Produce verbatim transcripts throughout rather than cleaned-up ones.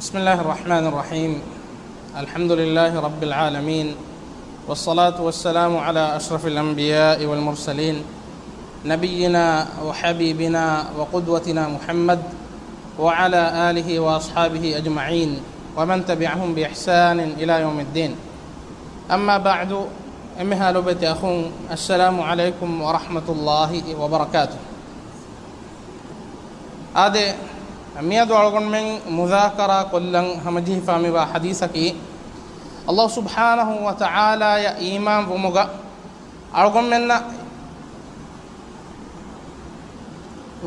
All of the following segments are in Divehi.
بسم الله الرحمن الرحيم. الحمد لله رب العالمين، والصلاة والسلام على أشرف الأنبياء والمرسلين، نبينا وحبيبنا وقدوتنا محمد، وعلى آله وأصحابه أجمعين، ومن تبعهم بإحسان إلى يوم الدين. أما بعد، އެންމެހާ ލޮބުވެތި އަޚުން، السلام عليكم ورحمة الله وبركاته. އާދެ، މިއަދު އަޅުގަނޑުމެން މުޒާކަރާ ކޮށްލަން ހަމަޖެހިފާ މިވާ ޙަދީޘަކީ، އަﷲ ސުބްޙާނަހޫ ވަތަޢާލާޔަށް އީމާން ވުމުގަ އަޅުގަނޑުމެންނަށް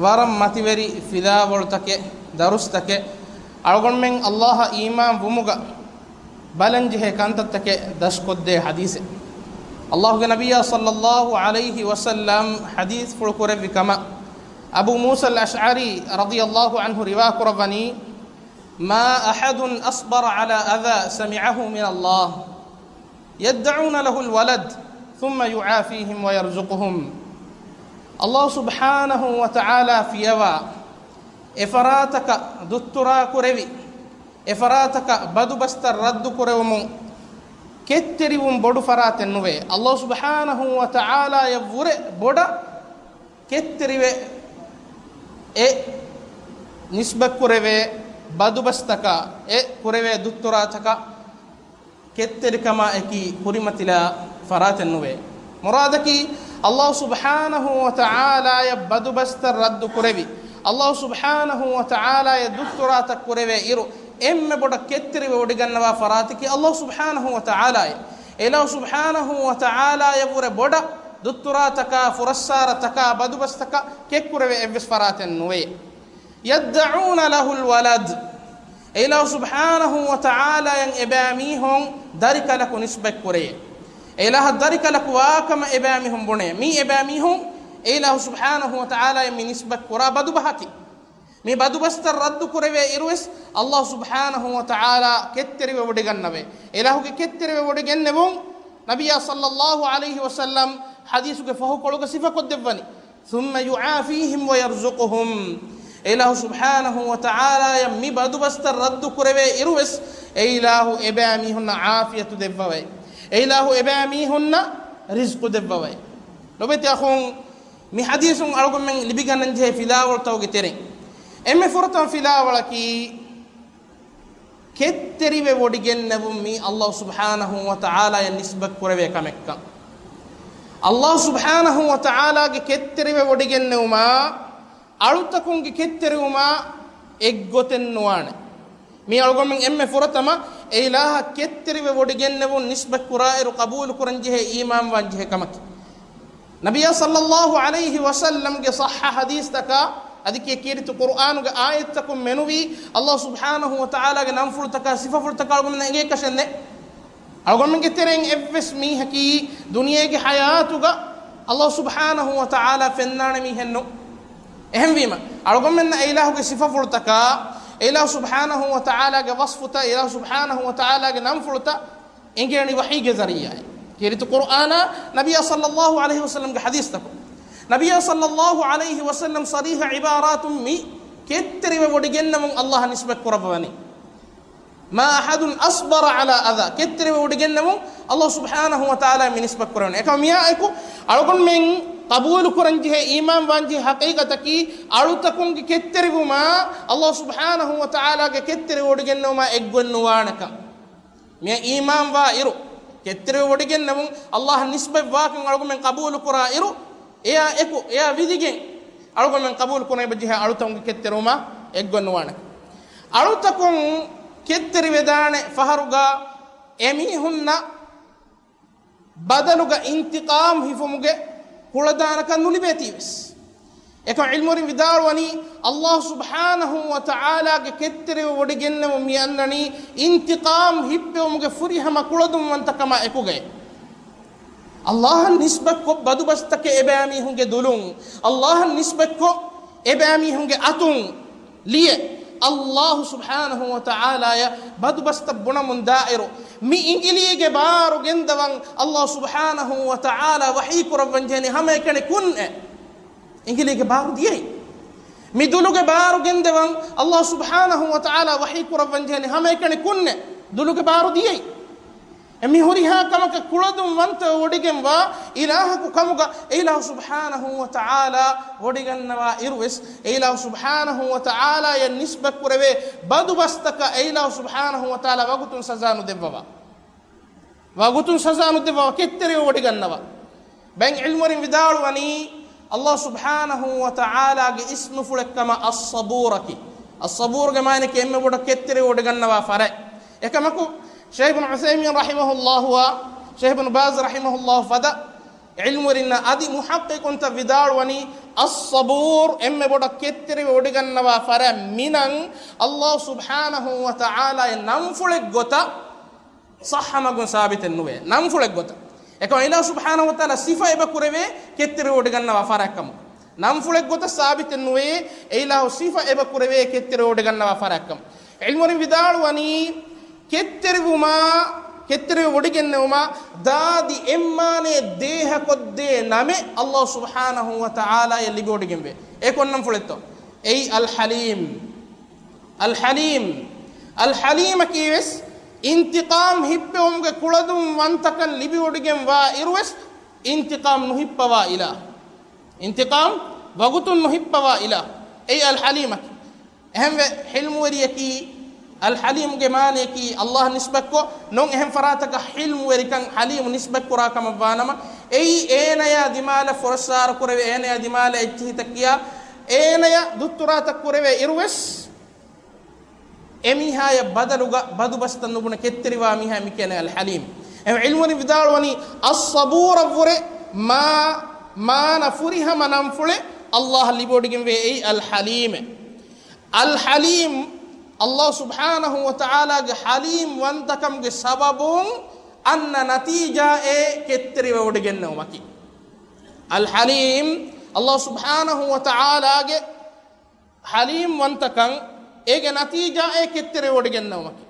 ވަރަށް މަތިވެރި ފިލާވަޅުތަކެއް، ދަރުސްތަކެއް، އަޅުގަނޑުމެން އަﷲއަށް އީމާން ވުމުގަ ބަލަންޖެހޭ ކަންތައްތަކެއް ދަސްކޮށްދޭ ޙަދީޘެއް. އަﷲގެ ނަބިއްޔާ ޞައްލައްލާހު ޢަލައިހި ވަސައްލަމް ޙަދީޘްފުޅު ކުރެއްވި ކަމަށް، އަބޫ މޫސަލް އަޝްޢަރީ ރަޟިޔައްލާހު ޢަންހު ރިވާކުރައްވަނީ، ما أحد أصبر على أذى سمعه من الله يدعون له الولد ثم يعافيهم ويرزقهم. އަﷲ ސުބްޙާނަހޫ ވަތަޢާލާ ފިޔަވާ އެފަރާތަކަށް ދުއްތުރާ ކުރެވި، އެފަރާތަކަށް ބަދުބަސްތައް ރައްދު ކުރެވުމުން ކެތްތެރިވުން ބޮޑު ފަރާތެއް ނުވޭ. އަﷲ ސުބްޙާނަހޫ ވަތަޢާލާޔަށް ވުރެ ބޮޑަށް ކެތްތެރިވެ އެ ނިސްބަތްކުރެވޭ ބަދުބަސްތަކަށް، އެ ކުރެވޭ ދުއްތުރާތަކަށް ކެތްތެރިކަމާ އެކީ ކުރިމަތިލާ ފަރާތެއް ނުވޭ. މުރާދަކީ، އަﷲ ސުބްޙާނަހޫ ވަތަޢާލާޔަށް ބަދުބަސްތައް ރައްދު ކުރެވި، އަﷲ ސުބްޙާނަހޫ ވަތަޢާލާޔަށް ދުއްތުރާތައް ކުރެވޭ އިރު، އެންމެ ބޮޑަށް ކެތްތެރިވެވޮޑިގަންނަވާ ފަރާތަކީ އަﷲ ސުބްޙާނަހޫ ވަތަޢާލާއޭ. އެއިލާހު ސުބްޙާނަހޫ ވަތަޢާލާޔަށްވުރެ ބޮޑަށް ދުއްތުރާތަކާ، ފުރައްސާރަތަކާ، ބަދުބަސްތަކަށް ކެތްކުރެވޭ އެއްވެސް ފަރާތެއް ނުވޭ. يدعون له الولد. އެއިލާހު ސުބްޙާނަހޫ ވަތަޢާލާޔަށް އެބައިމީހުން ދަރިކަލަކު ނިސްބަތްކުރޭ. އެއިލާހަށް ދަރިކަލަކު ވާކަމަށް އެބައިމީހުން ބުނޭ. މީ އެބައިމީހުން އެއިލާހު ސުބްޙާނަހޫ ވަތަޢާލާޔަށް މި ނިސްބަތްކުރާ ބަދުބަހަކީ. މި ބަދުބަސްތައް ރައްދު ކުރެވޭ އިރުވެސް، އަﷲ ސުބްޙާނަހޫ ވަތަޢާލާ ކެތްތެރިވެވޮޑިގަންނަވޭ. އެއިލާހުގެ ކެތްތެރިވެވޮޑިގެންނެވުން ނަބިއްޔާ ޞައްލައްލާހު ޢަލައިހި ވަސައްލަމް ޙަދީޘުގެ ފަހުކޮޅުގަ ސިފަކޮށްދެއްވަނީ. ثم يعافيهم ويرزقهم. އެއިލާހު ސުބްޙާނަހޫ ވަތަޢާލާޔަށް މި ބަދުބަސްތައް ރައްދު ކުރެވޭ އިރުވެސް، އެއިލާހު އެބައިމީހުންނަށް ޢާފިޔަތު ދެއްވަވައި. އެއިލާހު އެބައިމީހުންނަށް ރިޒްޤު ދެއްވަވައި. ލޮބެތި އަޚުން، މި ޙަދީޘުން އަޅުގަނޑުމެން ލިބިގަންނަންޖެހޭ ފިލާވަޅުތަކުގެ ތެރެއިން އެންމެ ފުރަތަމަ ފިލާވަޅަކީ، ކެތްތެރިވެ ވޮޑިގެންނެވުން މީ އަﷲ ސުބްޙާނަހޫ ވަތަޢާލާޔަށް ނިސްބަތް ކުރެވޭ ކަމެއްކަން. އަﷲ ސުބްޙާނަހޫ ވަތަޢާލާގެ ކެތްތެރިވެ ވޮޑިގެންނެވުމާ، އަޅުތަކުންގެ ކެތްތެރިވުމާ އެއްގޮތެއް ނުވާނެ. މީ އަޅުގަނޑުމެން އެންމެ ފުރަތަމަ އެއިލާހަށް ކެތްތެރިވެ ވޮޑިގެންނެވުން ނިސްބަތް ކުރާއިރު ޤަބޫލު ކުރަންޖެހޭ، އީމާންވާންޖެހޭ ކަމަކީ. ނަބިއްޔާ ޞައްލައްލާހު ޢަލައިހި ވަސައްލަމްގެ ޞައްޙަ ޙަދީޘްތަކާ، އަދި ކީރިތި ޤުރުއާނުގެ އާޔަތްތަކުން މެނުވީ، އަﷲ ސުބްޙާނަހޫ ވަތަޢާލާގެ ނަންފުޅުތަކާ ސިފަފުޅުތަކާ އަޅުގަނޑުމެންނަށް އެނގޭކަށެއް ނެތް. އަޅުގަނޑުމެންގެ ތެރެއިން އެއްވެސް މީހަކީ ދުނިޔޭގެ ޙަޔާތުގަ އަﷲ ސުބްޙާނަހޫ ވަތަޢާލާ ފެންނާނެ މީހެއް ނޫން. އެހެންވީމަ، އަޅުގަނޑުމެންނަށް އެއިލާހުގެ ސިފަފުޅުތަކާ، އެއިލާހު ސުބްޙާނަހޫ ވަތަޢާލާގެ ވަޞްފުތައް، އެއިލާހު ސުބްޙާނަހޫ ވަތަޢާލާގެ ނަންފުޅުތައް އެނގޭނީ ވަޙީގެ ޒަރީޢާއިން. ކީރިތި ޤުރުއާނާ، ނަބިއްޔާ ޞައްލައްލާހު ޢަލައިހި ވަސައްލަމްގެ ޙަދީޘްތަކުން. ނަބިއްޔާ ޞައްލައްލާހު ޢަލައިހި ވަސައްލަމް ޞަރީޙަ ޢިބާރާތުން މި ކެތްތެރިވެ ވޮޑިގެންނެވުން އަﷲއަށް ނިސްބަތް ކުރައްވަވަނީ. ما أحد أصبر على أذى، ކެތްތެރިވެ ވޮޑިގެންނެވުން އަﷲ ސުބްޙާނަހޫ ވަތަޢާލާ މި ނިސްބަތް ކުރެވެނީ. އެކަމަ މިއާ އެކު އަޅުގަނޑުމެން ޤަބޫލު ކުރަންޖެހޭ، އީމާން ވާންޖެހޭ ޙަޤީޤަތަކީ، އަޅުތަކުންގެ ކެތްތެރިވުމާ އަﷲ ސުބްޙާނަހޫ ވަތަޢާލާގެ ކެތްތެރިވެ ވޮޑިގެންނެވުމާ އެއްގޮތް ނުވާނެކަން. މިއަށް އީމާންވާ އިރު، ކެތްތެރިވެ ވޮޑިގެންނެވުން، އަﷲއަށް ނިސްބަތް ވާކަން އަޅުގަނޑުމެން ޤަބޫލު ކުރާ އިރު، އެއާ އެކު، އެއާ ވިދިގެން އަޅުގަނޑުމެން ޤަބޫލު ކުރަން އެބަޖެހޭ އަޅުތަކުންގެ ކެތްތެރިވުމާ އެއްގޮތް ނުވާނެ. އަޅުތަކުން ކެތްތެރިވެދާނެ ފަހަރުގަ އެމީހުންނަށް ބަދަލުގަ އިންތިޤާމް ހިފުމުގެ ކުޅަދާނަކަން ނުލިބޭތީވެސް. އެކަމަ ޢިލްމުވެރިން ވިދާޅުވަނީ، އަﷲ ސުބްޙާނަހޫ ވަތަޢާލާގެ ކެތްތެރިވެ ވޮޑިގެންނެވުން މި އަންނަނީ އިންތިޤާމް ހިއްޕެވުމުގެ ފުރިހަމަ ކުޅަދުންވަންތަކަމާ އެކުގައި. އަﷲއަށް ނިސްބަތްކޮށް ބަދުބަސްތަކެއް އެބައިމީހުންގެ ދުލުން، އަﷲއަށް ނިސްބަތްކޮށް އެބައިމީހުންގެ އަތުން ލިޔެ، އަﷲ ސުބްޙާނަހޫ ވަތަޢާލާޔަށް ބަދުބަސްތައް ބުނަމުން ދާއިރު، މި އިނގިލީގެ ބާރު ގެންދަވަން އަﷲ ސުބްޙާނަހޫ ވަތަޢާލާ ވަޙީ ކުރައްވަން ޖެހެނީ ހަމައެކަނި ކުންއެއް. އިނގިލީގެ ބާރު ދިޔައީ. މި ދުލުގެ ބާރު ގެންދެވަން އަﷲ ސުބްޙާނަހޫ ވަތަޢާލާ ވަޙީ ކުރައްވަންޖެހެނީ ހަމައެކަނި ކުންނެއް ދުލުގެ ބާރު ދިޔައީ. އެ މި ހުރިހާ ކަމަކަށް ކުޅަދުން ވަންތަވެ ވޮޑިގެންވާ އިލާހަކު ކަމުގަ އެ އިލާހު ސުބްޙާނަހޫ ވަތަޢާލާ ވޮޑިގަންނަވާ އިރުވެސް، އެ އިލާހު ސުބްޙާނަހޫ ވަތަޢާލާޔަށް ނިސްބަތްކުރެވޭ ބަދުބަސްތަކަށް އެ އިލާހު ސުބްޙާނަހޫ ވަތަޢާލާ ވަގުތުން ސަޒާ ނުދެއްވަވާ. ވަގުތުން ސަޒާ ނުދެއްވަވާ، ކެތްތެރިވެ ވޮޑިގަންނަވާ. ބައެއް ޢިލްމުވެރިން ވިދާޅުވަނީ، އަﷲ ސުބްޙާނަހޫ ވަތަޢާލާގެ އިސްމުފުޅެއް ކަމަށް އައްޞަބޫރަކީ. އައްޞަބޫރުގެ މާނައަކީ އެންމެ ބޮޑަށް ކެތްތެރިވެ ވޮޑިގަންނަވާ ފަރާތް. އެކަމަކު، ޝައިޚް އިބްނު ޢުޘައިމީން ރަޙިމަހުﷲ އާ، ޝައިޚް އިބްނު ބާޒް ރަޙިމަހުﷲ ފަދަ ޢިލްމުވެރިންނަށް އަދި މުޙައްޤިޤުންތައް ވިދާޅުވަނީ، އައްޞަބޫރު އެންމެ ބޮޑަށް ކެތްތެރިވެ ވޮޑިގަންނަވާ ފަރާތް މިނަން އަﷲ ސުބްޙާނަހޫ ވަތަޢާލާގެ ނަންފުޅެއް ގޮތަށް ޞައްޙަ މަގުން ސާބިތެއް ނުވޭ. ނަންފުޅެއް ގޮތަށް. އެކަމަ އިލާހު ސުބްޙާނަހޫ ވަތަޢާލާ ސިފަ އެބަ ކުރެވޭ ކެތްތެރިވެ ވޮޑިގަންނަވާ ފަރާތް ކަމުގަ. ނަންފުޅެއް ގޮތަށް ސާބިތެއް ނުވޭ، އެ އިލާހު ސިފަ އެބަ ކުރެވޭ ކެތްތެރިވެ ވޮޑިގަންނަވާ ފަރާތް ކަމުގަ. ޢިލްމުވެރިން ވިދާޅުވަނީ، ކެތްތެރިވުމާ، ކެތްތެރިވެ ވޮޑިގެންނެވުމާ، ދާދި އެއްމާނޭ ދޭހަކޮށްދޭ ނަމެއް އަﷲ ސުބްޙާނަހޫ ވަތަޢާލާޔަށް ލިބިވޮޑިގެންވޭ. އެ ކޮން ނަންފުޅެއްތޯ؟ އެއީ އަލްޙަލީމް. އަލްޙަލީމް. އަލްޙަލީމަކީވެސް އިންތިޤާމް ހިއްޕެވުމުގެ ކުޅަދުން ވަންތަކަން ލިބިވޮޑިގެންވާ އިރުވެސް އިންތިޤާމް ނުހިއްޕަވާ އިލާހު. އިންތިޤާމް ވަގުތުން ނުހިއްޕަވާ އިލާހު. އެއީ އަލްޙަލީމަކީ. އެހެންވެ، ޙިލްމުވެރިޔަކީ، އަލްޙަލީމުގެ މާނަޔަކީ، އަﷲ ނިސްބަތްކޮށް، ނޫން އެހެން ފަރާތަކަށް ޙިލްމުވެރިކަން، ޙަލީމު ނިސްބަތްކުރާ ކަމަށްވާނަމަ، އެއީ އޭނަޔާ ދިމާލަށް ފުރައްސާރަ ކުރެވޭ، އޭނަޔާ ދިމާލަށް އެއްޗިހިތައް ކިޔާ، އޭނަޔަށް ދުއްތުރާތައް ކުރެވޭ އިރުވެސް، އެމީހާޔަށް ބަދަލުގަ ބަދުބަސްތައް ނުބުނެ ކެތްތެރިވާ މީހާ މިކިޔަނީ އަލްޙަލީމް. އެހެން ޢިލްމުވެރިން ވިދާޅުވަނީ، އައްޞަބޫރަށްވުރެ މާ، މާނަ ފުރިހަމަ ނަންފުޅެއް އަﷲ ލިބިވޮޑިގެންވޭ، އެއީ އަލްޙަލީމެއް. އަލްޙަލީމް، އަﷲ ސުބްޙާނަހޫ ވަތަޢާލާގެ ޙަލީމް ވަންތަކަމުގެ ސަބަބުން އަންނަ ނަތީޖާއެއް ކެތްތެރިވެ ވޮޑިގެންނެވުމަކީ. އަލްޙަލީމް، އަﷲ ސުބްޙާނަހޫ ވަތަޢާލާގެ ޙަލީމް ވަންތަކަން އޭގެ ނަތީޖާއެއް ކެތްތެރިވެ ވޮޑިގެންނެވުމަކީ.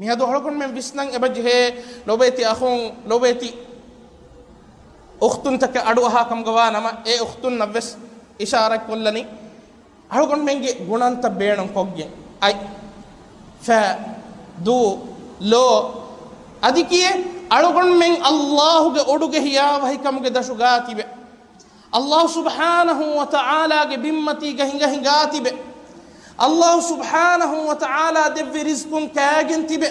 މިއަދު އަޅުގަނޑުމެން ވިސްނަން އެބަޖެހޭ، ލޮބޭތި އަޚުން، ލޮބޭތި އުޚްތުންތަކެއް އަޑުއަހާ ކަމުގަ ވާ ނަމަ، އެ އުޚްތުންނަށްވެސް އިޝާރާތް ކޮށްލަނީ، އަޅުގަނޑުމެންގެ ގުނަންތައް ބޭނުން ކޮށްގެން، އަތް، ފަ، ދޫ، ލޯ، އަދި ކިޔޭ، އަޅުގަނޑުމެން އަﷲގެ އޮޑުގެ ހިޔާވަހިކަމުގެ ދަށުގާ ތިބެ. އަﷲ ސުބްޙާނަހޫ ވަތަޢާލާގެ ބިންމަތީގަ ހިނގަ ހިނގާ ތިބެ. އަﷲ ސުބްޙާނަހޫ ވަތަޢާލާ ދެއްވި ރިޒްޤުން ކާގެން ތިބެ.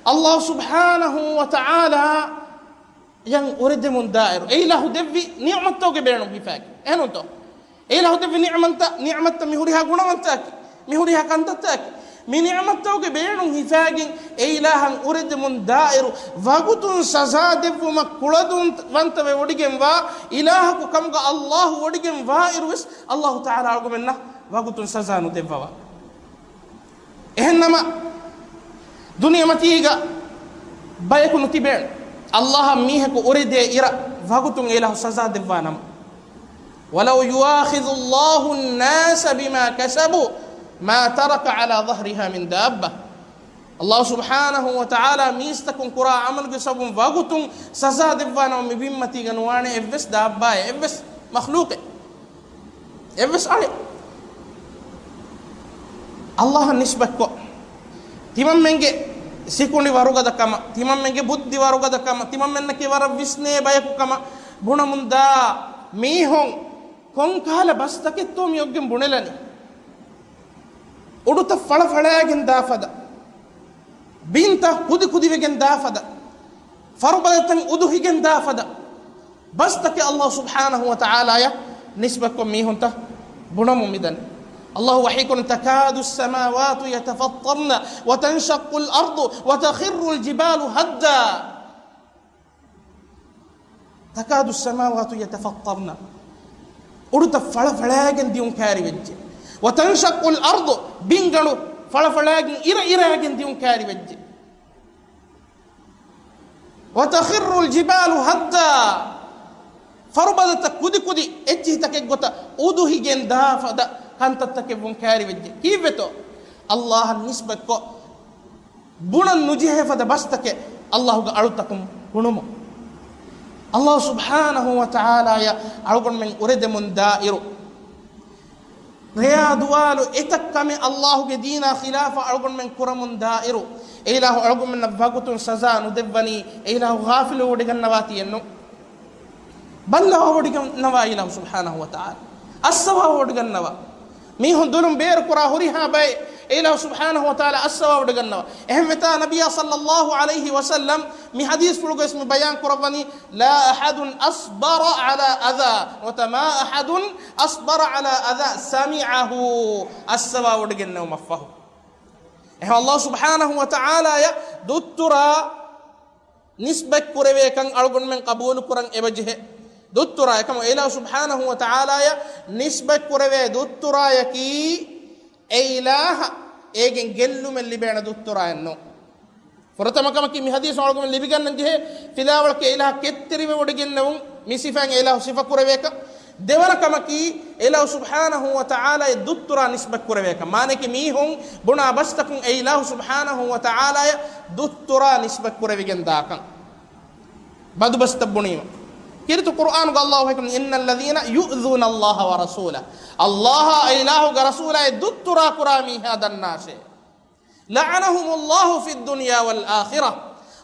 އަﷲ ސުބްޙާނަހޫ ވަތަޢާލާ އެއަށް އުރެދެމުން ދާއިރު، އެ އިލާހު ދެއްވި ނިޢުމަތްތަކުގެ ބޭނުން ހިފާގެން. އެހެންތޯ؟ އެ އިލާހު ދެއްވި ނިޢުމަތްތައް، ނިޢުމަތްތައް މި ހުރިހާ ގުނަވަންތަކަކީ، މި ހުރިހާ ކަންތައްތަކަކީ، މި ނިޢުމަތްތަކުގެ ބޭނުން ހިފާގެން، އެ އިލާހަށް އުރެދެމުން ދާއިރު، ވަގުތުން ސަޒާ ދެއްވުމަށް ކުޅަދުން ވަންތަވެ ވޮޑިގެންވާ އިލާހަކު ކަމުގަ އަﷲ ވޮޑިގެން ވާ އިރުވެސް، އަﷲ ތަޢާލާ އަޅުގަމެންނަށް ވަގުތުން ސަޒާ ނުދެއްވަވާ. އެހެންނަމަ، ދުނިޔެމަތީގަ ބަޔަކު ނުތިބޭނެ، އަﷲއަށް މީހަކު އުރެދޭ އިރަށް ވަގުތުން އެ އިލާހު ސަޒާ ދެއްވާ ނަމަ. وَلَوْ يُؤَاخِذُ اللَّهُ النَّاسَ بِمَا كَسَبُوا مَا تَرَكَ عَلَى ظَهْرِهَا مِنْ دَابَّةٍ. އަﷲ ސުބްޙާނަހޫ ވަތަޢާލާ މީސްތަކުން ކުރާ ޢަމަލުގެ ސަބަބުން ވަގުތުން ސަޒާ ދެއްވާ ނަމަ، މި ބިންމަތީގަ ނުވާނެ އެއްވެސް ދާއްބާއެއް، އެއްވެސް މަޚްލޫޤެއް. އެއްވެސް އަޅެއް. އަﷲއަށް ނިސްބަތްކޮށް، ތިމަންމެންގެ ސިކުނޑި ވަރުގަދަ ކަމަށް، ތިމަންމެންގެ ބުއްދި ވަރުގަދަ ކަމަށް، ތިމަންމެންނަކީ ވަރަށް ވިސްނޭ ބަޔަކު ކަމަށް ބުނަމުންދާ މީހުން ކޮންކަހަލަ ބަސްތަކެއްތޯ މި އޮއްގެން ބުނެލަނީ؟ އުޑުތައް ފަޅަފަޅާގެން ދާ ފަދަ، ބިންތައް ކުދިކުދިވެގެން ދާ ފަދަ، ފަރުބަދަތައް އުދުހިގެން ދާ ފަދަ، ބަސްތަކެއް އަﷲ ސުބްޙާނަހޫ ވަތަޢާލާޔަށް ނިސްބަތްކޮށް މީހުންތައް ބުނަމުން މިދަނީ. އަﷲ ވަޙީކުރަން، تَكَادُ السَّمَاوَاتُ يَتَفَطَّرْنَ وَتَنشَقُّ الْأَرْضُ وَتَخِرُّ الْجِبَالُ هَدًّا. تَكَادُ السَّمَاوَاتُ يَتَفَطَّرْنَ، އުޑުތައް ފަޅަފަޅާގެން ދިއުން ކާރިވެއްޖެ. وَتَنشَقُّ الْأَرْضُ، ބިންގަނޑު ފަޅަފަޅާގެން އިރައިރާގެން ދިއުން ކާރިވެއްޖެ. وَتَخِرُّ الْجِبَالُ هَدًّا، ފަރުބަދަތައް ކުދިކުދި އެއްޗިހިތަކެއްގޮތަށް އުދުހިގެން ދާ ފަދަ ކަންތައްތަކެއްވުން ކާރިވެއްޖެ. ކީއްވެތޯ؟ އަﷲއަށް ނިސްބަތްކޮށް، ބުނަން ނުޖެހޭ ފަދަ ބަސްތަކެއް އަﷲގެ އަޅުތަކުން ބުނުމުން. އަﷲ ސުބްޙާނަހޫ ވަތަޢާލާޔަށް އަޅުގަނޑުމެން އުރެދެމުން ދާއިރު، ރެޔާ ދުވާލު އެތައް ކަމެއް އައްލާހުގެ ދީނާ ޚިލާފަށް އަޅުގަނޑުމެން ކުރަމުން ދާއިރު، އެއިލާހު އަޅުގަނޑުމެންނަށް ވަގުތުން ސަޒާ ނުދެއްވަނީ، އެއިލާހު ޣާފިލުވެވޮޑިގަންނަވާތީއެއްނު. ބައްލަވާވޮޑިގަންނަވާ އެއިލާހު ސުބްޙާނަހު ވަތަޢާލާ. އައްސަވާވޮޑިގަންނަވާ. މީހުން ދުލުން ބޭރުކުރާ ހުރިހާ ބައެއް އެއިލާހު ސުބްޙާނަހު ވަތަޢާލާ އައްސަވާވޮޑިގަންނަވާ. އެހެންވެތާ ނަބިއްޔާ ޞައްލައްލާހު ޢަލައިހި ވަސައްލަމް މި ޙަދީޘްފުޅުގައި ވެސް މި ބަޔާން ކުރައްވަނީ، لا أحد أصبر على أذى، ނުވަތަ ما أحد أصبر على أذى سمعه، އައްސަވާވޮޑިގެންނެވުމަށްފަހު. އެހެން އައްލާހު ސުބްޙާނަހު ވަތަޢާލާޔަށް ދުއްތުރާ ނިސްބަތްކުރެވޭކަން އަޅުގަނޑުމެން ޤަބޫލުކުރަން އެބަޖެހޭ. ދުއްތުރާ އެކަމަކު އެއިލާހު ސުބްޙާނަހު ވަތަޢާލާޔަށް ނިސްބަތްކުރެވޭ ދުއްތުރާޔަކީ އެއިލާހަށް އޭގެން ގެއްލުމެއް ލިބޭނެ ދުއްތުރާއެއްނު. ފުރަތަމަ ކަމަކީ މި ޙަދީޘުން އަޅުގަނޑުމެން ލިބިގަންނަން ޖެހޭ ފިލާވަޅަކީ އެއިލާހަށް ކެތްތެރިވެވޮޑިގެންނެވުން، މި ސިފައިން އެއިލާހު ސިފަކުރެވޭކަން. ދެވަނަ ކަމަކީ، އެއިލާހު ސުބްޙާނަހު ވަތަޢާލާޔަށް ދުއްތުރާ ނިސްބަތްކުރެވޭކަން. މާނައަކީ މީހުން ބުނާ ބަސްތަކުން އެއިލާހު ސުބްޙާނަހު ވަތަޢާލާޔަށް ދުއްތުރާ ނިސްބަތްކުރެވިގެން ދާކަން. ބަދުބަސްތައް ބުނީމަ. ކީރިތި ޤުރުއާނުގަ އައްލާހު ވަޙީކުރައްވަނީ، إن الذين يؤذون الله ورسوله، އައްލާހާ އެއިލާހުގެ ރަސޫލާ ދުއްތުރާ ކުރާ މީހާ ދަންނާށޭ. لعنهم الله في الدنيا والآخرة،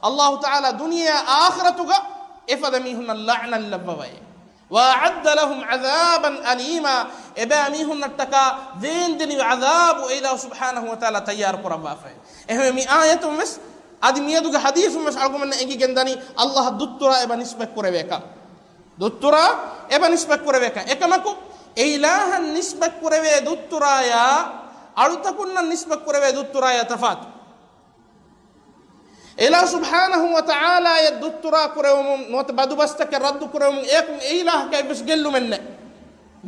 އައްލާހު ތަޢާލާ ދުނިޔެ އާޚިރަތުގަ އެފަދަ މީހުންނަށް ލަޢްނަތް ލައްވަވައޭ. وأعد لهم عذابا أليما، އެބައި މީހުންނަށްޓަކާ ވޭންދެނިވި ޢަޛާބު އެއިލާހު ސުބްޙާނަހު ވަތަޢާލާ ތައްޔާރު ކުރައްވާފައޭ. އެހެންވެ މި އާޔަތުން ވެސް އަދި މިއަދުގެ ޙަދީޘުން ވެސް އަޅުގަނޑުމެންނަށް އެނގިގެންދަނީ އައްލާހަށް ދުއްތުރާ އެބަ ނިސްބަތްކުރެވޭކަން. ދުއްތުރާ އެބަ ނިސްބަތްކުރެވޭކަން. އެކަމަކު، އެއިލާހަށް ނިސްބަތްކުރެވޭ ދުއްތުރާޔާ، އަޅުތަކުންނަށް ނިސްބަތްކުރެވޭ ދުއްތުރާޔާ ތަފާތު. އެއިލާހު ސުބްޙާނަހު ވަތަޢާލާޔަށް ދުއްތުރާ ކުރެވުމުން ނުވަތަ ބަދުބަސްތަކެއް ރައްދު ކުރެވުމުން އެޔަކުން އެއިލާހަކަށް އެއްވެސް ގެއްލުމެއް ނެތް.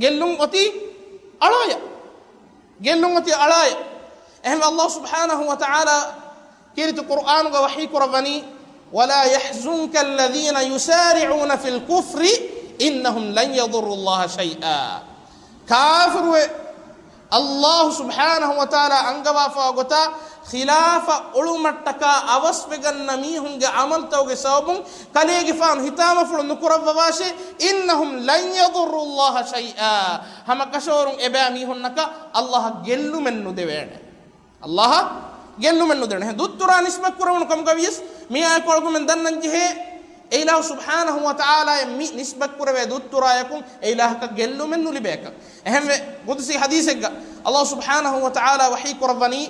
ގެއްލުން އޮތީ އަޅާޔަށް. ގެއްލުން އޮތީ އަޅާޔަށް. އެހެންވެ އައްލާހު ސުބްޙާނަހު ވަތަޢާލާ ކީރިތި ޤުރުއާނުގަ ވަޙީ ކުރައްވަނީ، ولا يحزنك الذين يسارعون في الكفر إنهم لن يضروا الله شيئا. ކާފިރުވެ، އައްލާހު ސުބްޙާނަހު ވަތަޢާލާ އަންގަވާފަވާ ގޮތާ ޚިލާފަށް އުޅުމަށްޓަކާ އަވަސްވެގަންނަ މީހުންގެ ޢަމަލުތަކުގެ ސަބަބުން ކަލޭގެފާނު ހިތާމަފުޅު ނުކުރައްވަވާށޭ، إنهم لن يضروا الله شيئا، ހަމަކަށަވަރުން އެބައި މީހުންނަކަށް އައްލާހަށް ގެއްލުމެއް ނުދެވޭނެ. އައްލާހަށް ގެއްލުމެއް ނުދެވޭނެ. ދުއްތުރާ ނިސްބަތްކުރެވުނު ކަމުގަ ވިޔަސް، މިއާއެކު އަޅުގަނޑުމެން ދަންނަން ޖެހޭ، އެއިލާހު ސުބްޙާނަހު ވަތަޢާލާޔަށް މި ނިސްބަތްކުރެވޭ ދުއްތުރާޔަކުން އެއިލާހަކަށް ގެއްލުމެއް ނުލިބޭކަން. އެހެންވެ، ޤުދުސީ ޙަދީޘެއްގަ އައްލާހު ސުބްޙާނަހު ވަތަޢާލާ ވަޙީ ކުރައްވަނީ،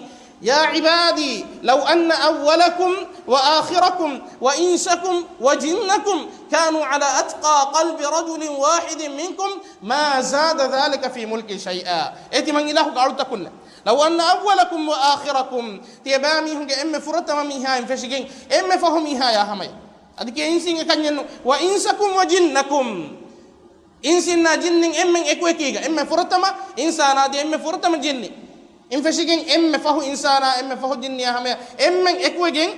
يا عبادي لو أن أولكم وآخركم وإنسكم وجنكم كانوا على أتقى قلب رجل واحد منكم ما زاد ذلك في ملكي شيئا. އޭ ތިމަން އިލާހުގެ އަޅުތަކުންނޭ. لو أن أولكم وآخركم، ތިޔަބައިމީހުންގެ އެންމެ ފުރަތަމަ މީހާއިން ފެށިގެން އެންމެ ފަހު މީހާޔާ ހަމަޔަށް. އަދި ކިޔޭ އިންސީން އެކަންޏެއްނު. وإنسكم وجنكم، އިންސީންނާ ޖިންނިން އެންމެން އެކުއެކީގަ، އެންމެ ފުރަތަމަ އިންސާނާ އަދި އެންމެ ފުރަތަމަ ޖިންނި އިން ފެށިގެން އެންމެ ފަހު އިންސާނާ އެންމެ ފަހު ޖިންނިޔާ ހަމަޔަށް އެންމެން އެކުވެގެން،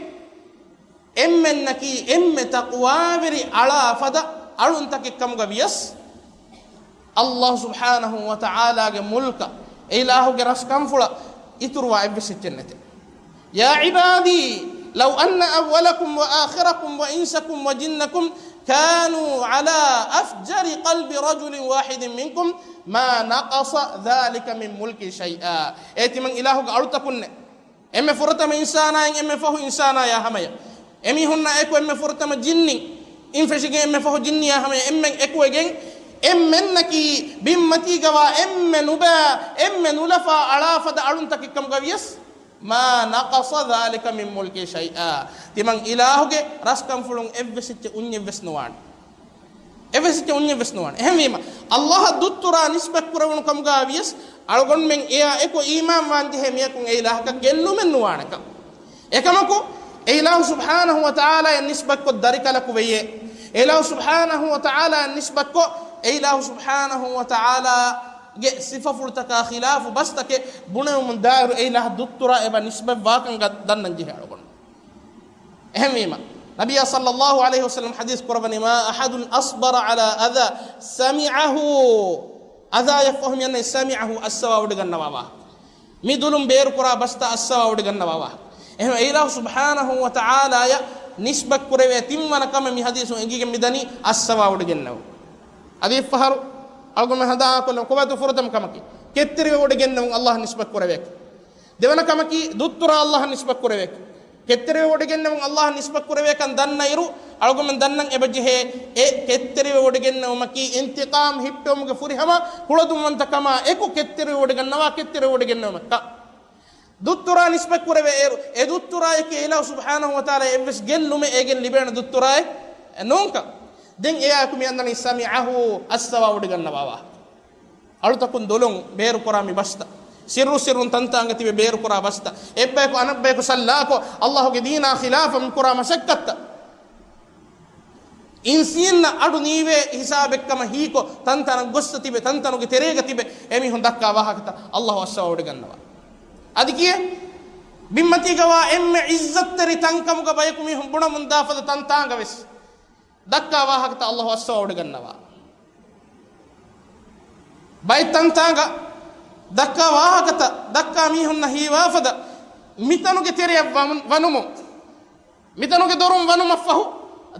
އެންމެންނަކީ އެންމެ ތަޤްވާވެރި އަޅާ ފަދަ އަޅުންތަކެއް ކަމުގަ ވިޔަސް، އައްލާހު ސުބްޙާނަހު ވަތަޢާލާގެ މުލްކަށް، އެއިލާހުގެ ރަސްކަންފުޅަށް އިތުރުވާ އެއްވެސް އެއްޗެއް ނެތޭ. يا عبادي لو أن أولكم وآخركم وإنسكم وجنكم كانوا على أفجر قلب رجل واحد منكم ما نقص ذلك من ملكي شيئا. އޭ ތިމަން އިލާހުގެ އަޅުތަކުންނޭ. އެންމެ ފުރަތަމަ އިންސާނާއިން އެންމެ ފަހު އިންސާނާޔާ ހަމަޔަށް، އެމީހުންނާ އެކު އެންމެ ފުރަތަމަ ޖިންނިން އިން ފެށިގެން އެންމެ ފަހު ޖިންނިޔާ ހަމަޔަށް އެންމެން އެކުވެގެން، އެންމެންނަކީ ބިންމަތީގަވާ އެންމެ ނުބައި، އެންމެ ނުލަފާ އަޅާ ފަދަ އަޅުންތަކެއް ކަމުގަ ވިޔަސް، ما نقص ذلك من ملكي شيئا. ތިމަން އިލާހުގެ ރަސްކަންފުޅުން އެއްވެސް އެއްޗެއް އުންޏެއްވެސް ނުވާނެ. އެއްވެސް އެއްޗެއް އުންޏެއްވެސް ނުވާނެ. އެހެންވީމަ، އައްލާހަށް ދުއްތުރާ ނިސްބަތްކުރެވުނު ކަމުގަ ވިޔަސް، އަޅުގަނޑުމެން އެއާ އެކު އީމާންވާން ޖެހޭ މިޔަކުން އެއިލާހަކަށް ގެއްލުމެއް ނުވާނެކަން. އެކަމަކު، އެއިލާހު ސުބްޙާނަހު ވަތަޢާލާޔަށް ނިސްބަތްކޮށް ދަރިކަލަކު ވެޔޭ. އެއިލާހު ސުބްޙާނަހު ވަތަޢާލާޔަށް ނިސްބަތްކޮށް، އެއިލާހު ސުބްޙާނަހު ވަތަޢާލާގެ ސިފަފުޅުތަކާ ޚިލާފު ބަސްތަކެއް ބުނެވުމުން ދާއިރު އެއިލާހަށް ދުއްތުރާ އެބަ ނިސްބަތްވާކަން ދަންނަން ޖެހޭ އަޅުގަނޑު. އެހެންވީމަ، ނަބިއްޔާ ޞައްލައްލާހު ޢަލައިހި ވަސައްލަމް ޙަދީޘް ކުރައްވަނީ، ما أحد أصبر على أذى سمعه، އަޛާޔަށްފަހު މިއަންނަނީ سمعه، އައްސަވާވޮޑިގަންނަވާ ވާހަކަ. މި ދުލުން ބޭރުކުރާ ބަސްތައް އައްސަވާވޮޑިގަންނަވާ ވާހަކަ. އެހެން އެއިލާހު ސުބްޙާނަހު ވަތަޢާލާޔަށް ނިސްބަތްކުރެވޭ ތިންވަނަ ކަމެއް މި ޙަދީޘުން އެނގިގެން މިދަނީ އައްސަވާވޮޑިގެންނެވުން. އަދި އެއްފަހަރު އަޅުގަނޑުމެން ހަނދާންކޮށްލަން ކޮބާތޯ ފުރަތަމަ ކަމަކީ؟ ކެތްތެރިވެވޮޑިގެންނެވުން އައްލާހަށް ނިސްބަތްކުރެވޭކަށް. ދެވަނަ ކަމަކީ، ދުއްތުރާ އައްލާހަށް ނިސްބަތްކުރެވޭކަށް. ކެތްތެރިވެވޮޑިގެންނެވުން އައްލާހަށް ނިސްބަތްކުރެވޭކަން ދަންނައިރު، އަޅުގަނޑުމެން ދަންނަން އެބަޖެހޭ، އެ ކެތްތެރިވެވޮޑިގެންނެވުމަކީ އިންތިޤާމް ހިއްޕެވުމުގެ ފުރިހަމަ ކުޅަދުންވަންތަކަމާ އެކު ކެތްތެރިވެވޮޑިގަންނަވާ ކެތްތެރިވެވޮޑިގެންނެވުމެއްކަން. ދުއްތުރާ ނިސްބަތްކުރެވޭއިރު، އެ ދުއްތުރާއަކީ އިލާހު ސުބްޙާނަހު ވަތަޢާލާ އެއްވެސް ގެއްލުމެއް އޭގެން ލިބޭނެ ދުއްތުރާއެއް ނޫންކަން. ދެން އެއާއެކު މި އަންނަނީ ސަމިޢަހު، އައްސަވާވޮޑިގަންނަވާ ވާހަކަ. އަޅުތަކުން ދުލުން ބޭރުކުރާ މި ބަސްތައް، ސިއްރު ސިއްރުން ތަންތާނގަ ތިބެ ބޭރުކުރާ ބަސްތައް، އެއްބަޔަކު އަނެއްބަޔަކު ސައްލާކޮށް، އައްލާހުގެ ދީނާ ޚިލާފަށް މި ކުރާ މަސައްކަތްތައް، އިންސީންނަށް އަޑު ނީވޭ ހިސާބެއްކަމަށް ހީކޮށް، ތަންތަނަށް ގޮއްސަ ތިބެ، ތަންތަނުގެ ތެރޭގަ ތިބެ، އެމީހުން ދައްކާ ވާހަކަތައް އައްލާހު އައްސަވާވޮޑިގަންނަވާ. އަދި ކިޔޭ، ބިންމަތީގަވާ އެންމެ ޢިއްޒަތްތެރި ތަންކަމުގަ ބަޔަކު މީހުން ބުނަމުންދާ ފަދަ ތަންތާނގަ ވެސް ދައްކާ ވާހަކަތައް އައްލާހު އައްސަވާވޮޑިގަންނަވާ. ބައެއް ތަންތާނގަ ދައްކާ ވާހަކަތައް، ދައްކާ މީހުންނަށް ހީވާފަދަ، މިތަނުގެ ތެރެއަށް ވަނު-، ވަނުމުން، މިތަނުގެ ދޮރުން ވަނުމަށްފަހު،